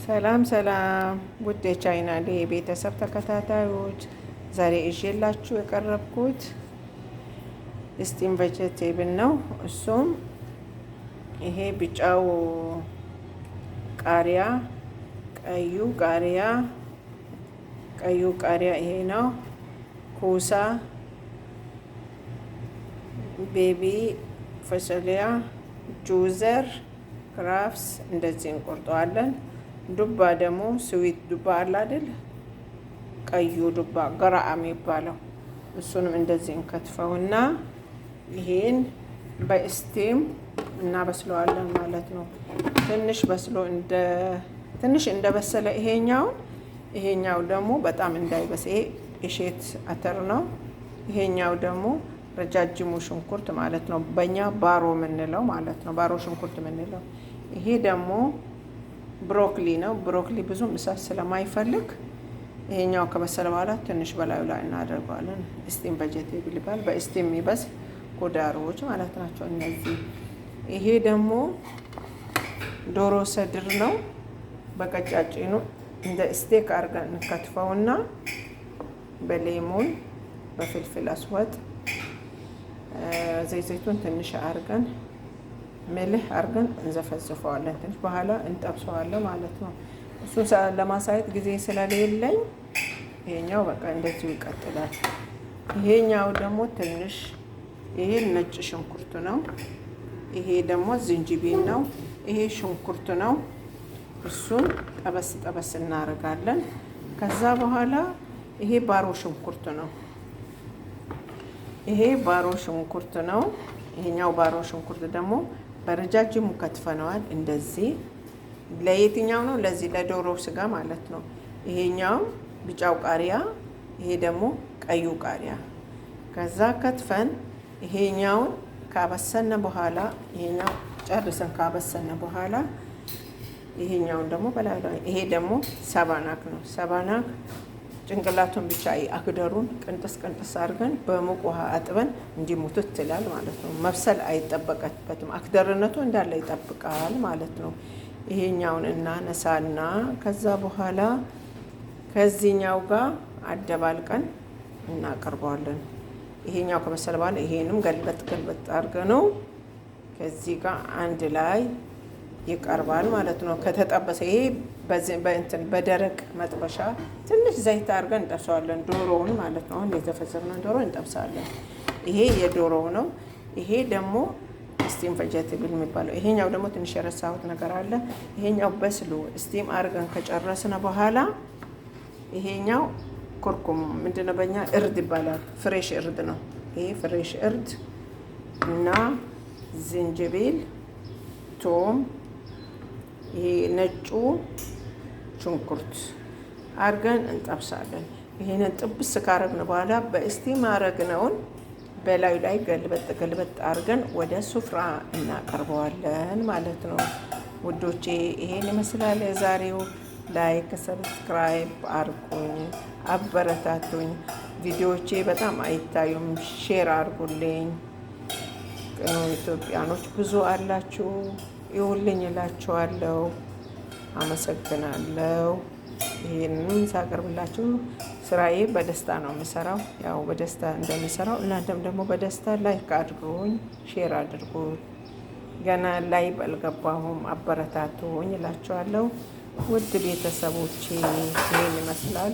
ሰላም ሰላም ውድ የቻይናሌ ቤተሰብ ተከታታዮች፣ ዛሬ ይዤላችሁ የቀረብኩት steam vegetable ነው። እሱም ይሄ ቢጫው ቃሪያ፣ ቀዩ ቃሪያ፣ ቀዩ ቃሪያ ይሄ ነው። ኩሳ፣ baby ፈሰሊያ፣ ጁዘር፣ ክራፍስ እንደዚህ እንቆርጠዋለን። ዱባ ደግሞ sweet ዱባ አለ አይደል? ቀዩ ዱባ ገራአ የሚባለው እሱንም እንደዚህ እንከትፈውና ይሄን በ steam እናበስለዋለን ማለት ነው። ትንሽ በስሎ እንደ ትንሽ እንደበሰለ ይሄኛውን፣ ይሄኛው ደግሞ በጣም እንዳይበስል፣ ይሄ እሼት አተር ነው። ይሄኛው ደግሞ ረጃጅሙ ሽንኩርት ማለት ነው። በእኛ ባሮ የምንለው ማለት ነው። ባሮ ሽንኩርት የምንለው። ይሄ ደግሞ ብሮኮሊ ነው። ብሮኮሊ ብዙም እሳት ስለማይፈልግ ይሄኛው ከበሰለ በኋላ ትንሽ በላዩ ላይ እናደርገዋለን። Steam vegetable ይባላል። በ steam የሚበስል ኩዳሮች ማለት ናቸው እነዚህ። ይሄ ደግሞ ዶሮ ሰድር ነው። በቀጫጭኑ እንደ steak አድርገን እንከትፈውና በ lemon፣ በ فلفل أسود፣ ዘይት ዘይቱን ትንሽ አድርገን፣ ملح አድርገን እንዘፈዝፈዋለን። ትንሽ በኋላ እንጠብሰዋለን ማለት ነው። እሱን ለማሳየት ጊዜ ስለሌለኝ ይሄኛው በቃ እንደዚሁ ይቀጥላል። ይሄኛው ደግሞ ትንሽ፣ ይሄ ነጭ ሽንኩርት ነው። ይሄ ደግሞ ዝንጅቢል ነው። ይሄ ሽንኩርት ነው። እሱን ጠበስ ጠበስ እናደርጋለን። ከዛ በኋላ ይሄ ባሮ ሽንኩርት ነው። ይሄ ባሮ ሽንኩርት ነው። ይሄኛው ባሮ ሽንኩርት ደግሞ በረጃጅሙ ከትፈነዋል። እንደዚህ ለየትኛው ነው? ለዚህ ለዶሮ ስጋ ማለት ነው። ይሄኛው ቢጫው ቃሪያ፣ ይሄ ደግሞ ቀዩ ቃሪያ። ከዛ ከትፈን ይሄኛውን ካበሰነ በኋላ፣ ይሄኛው ጨርሰን ካበሰነ በኋላ ይሄኛውን ደግሞ በላዩ ላይ፣ ይሄ ደግሞ ሰባናክ ነው። ሰባናክ ጭንቅላቱን ብቻ አክደሩን ቅንጥስ ቅንጥስ አድርገን በሙቅ ውሃ አጥበን እንዲሙትት ይላል ማለት ነው። መብሰል አይጠበቅበትም። አክደርነቱ እንዳለ ይጠብቃል ማለት ነው። ይሄኛውን እናነሳና ከዛ በኋላ ከዚህኛው ጋር አደባልቀን እናቀርበዋለን። ይሄኛው ከበሰለ በኋላ ይሄንም ገልበጥ ገልበጥ አድርገነው ከዚህ ጋር አንድ ላይ ይቀርባል ማለት ነው። ከተጠበሰ ይሄ በእንትን በደረቅ መጥበሻ ትንሽ ዘይት አድርገን እንጠብሰዋለን፣ ዶሮውን ማለት ነው። አሁን የዘፈዘፍነውን ዶሮ እንጠብሳለን። ይሄ የዶሮው ነው። ይሄ ደግሞ steam vegetable የሚባለው። ይሄኛው ደግሞ ትንሽ የረሳሁት ነገር አለ። ይሄኛው በስሎ steam አድርገን ከጨረስን በኋላ ይሄኛው ኩርኩም ምንድነው? በእኛ እርድ ይባላል። Fresh እርድ ነው። ይሄ fresh እርድ እና ዝንጅብል፣ ቶም፣ ይሄ ነጩ ሽንኩርት አድርገን እንጠብሳለን። ይሄንን ጥብስ ካረግን በኋላ በ steam አረግነውን በላዩ ላይ ገልበጥ ገልበጥ አድርገን ወደ ሱፍራ እናቀርበዋለን ማለት ነው። ውዶቼ፣ ይሄን ይመስላል የዛሬው። Like፣ subscribe አርጉኝ፣ አበረታቱኝ። ቪዲዮዎቼ በጣም አይታዩም፣ share አርጉልኝ። ቅኑ ኢትዮጵያኖች ብዙ አላችሁ፣ ይውልኝ እላችኋለሁ። አመሰግናለሁ። ይህንን ሳቀርብላችሁ ስራዬ በደስታ ነው የምሰራው። ያው በደስታ እንደምሰራው እናንተም ደግሞ በደስታ like አድርጉኝ፣ share አድርጉ። ገና live አልገባሁም፣ አበረታቱኝ እላችኋለሁ። ውድ ቤተሰቦቼ፣ ይህን ይመስላል።